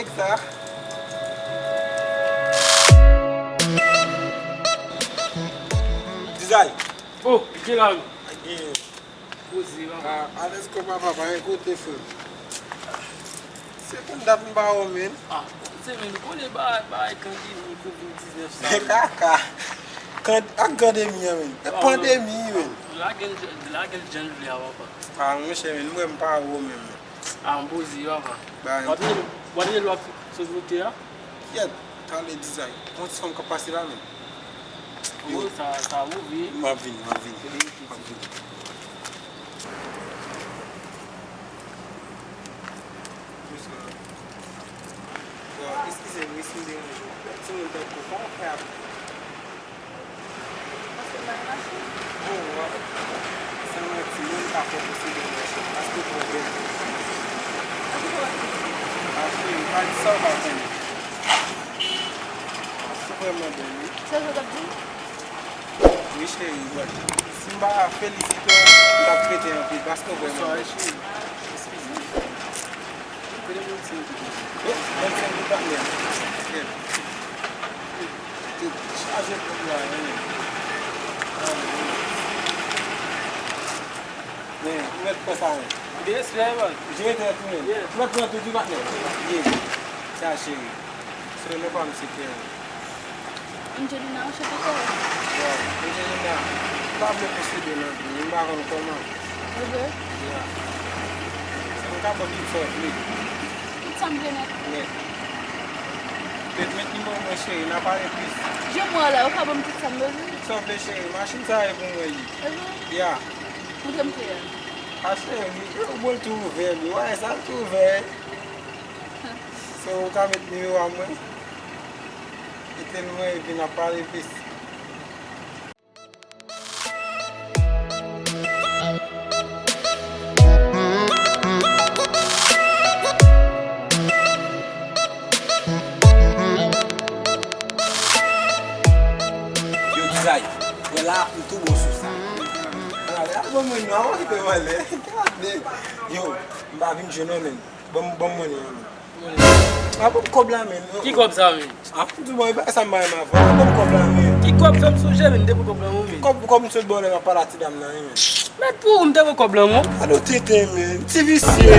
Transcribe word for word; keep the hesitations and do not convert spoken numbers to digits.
Sa. Dizay. Oh, li gen la wi. Ak gen. Poze papa. Ah, alèz kò papa, pa gen kote frè. Se konn dat m pa wè w, men. Ah, se men, nou konnen bagay, bagay pandemi kovid diznèf sa. Men kaka. Kan, ak pandemi an, men. E pandemi, men. Lage l, lage l jan l vle a, papa. Ah, monchè, men, m wè m pa wè w menm. Ah, m poze, papa. Ba, w ap rele, w ap rele lòt sou wout la? Kèt, talè Dizay. Gon ti fanm k ap pase la menm. Yo. Oh, sa, sa ou vle? M ap vini, m ap vini. M ap vini. Douseman. Bon, eskize m wi si m deranje w. Timoun tankou, kòman w fè ap Paske m pa gen machin. Oh, wa. San manti, mwen m pa fè posede yon machin. Paske pwoblèm. Paske pwoblèm. Paske m pa di sa w pa konnen. Ou vrèman bèl, wi. Sa w t ap di m? Wi, cheri, bon. Si m pa felisite w, m t ap trete anpil. Paske w vrèman bèl. Bonswa, cheri. Eskize m. Kote vennsenk goud? Oh, vennsenk goud pa mwen. Kèt. Tout chaje tout la, men. Men, ou mèt pran sa, men. Gen respè, man. Jere tèt ou, men. Yeah. Ou mèt pran tout, wi, patnè. Yeah. Sa, cheri. Se non pa m se Kèren. Angelina, anchante, Kèren. Wow, Angelina, m pa vle posede non, m pa konn kòman. Mhm. Yeah. Sa m ka ban tout sa w vle. Tout sa m vle nèt. Nèt. Met, met nimewo mwen, cheri, n a pale plis. Je mwen la, ou ka ban m tout sa m bezwen. Tout sa w vle, cheri, machin sa e pou mwen li. E vre? Ya. Montre m kote l. A, cheri, ou bon, l tou ouvè, wi. Wè sa, l tou ouvè. So, ou ka met nimewo a mwen. Kite l mwen, epi n a pale plis. Yo, Dizay, wè la, m tou bon sou sa. Ala, ala, bon, mwen, non, ki te mwen lè. Gade. Yo, m pa vin jwenn non, men. Ban m, ban m monnen an, men. A, ban m kòb la, men. Ki kòb sa, men? A, m di w, bon, e bagay sa m pa renmen avè w. Ban m kòb la, men. Ki kòb? Fè m sonje, men, m te pran kòb lan, men. Kòb, kòb m sot ba w lè m ap pale ak ti dam nan, men. Mèt pou ou, m te pran kòb lan, men. Gade w tenten, men. Ti visye.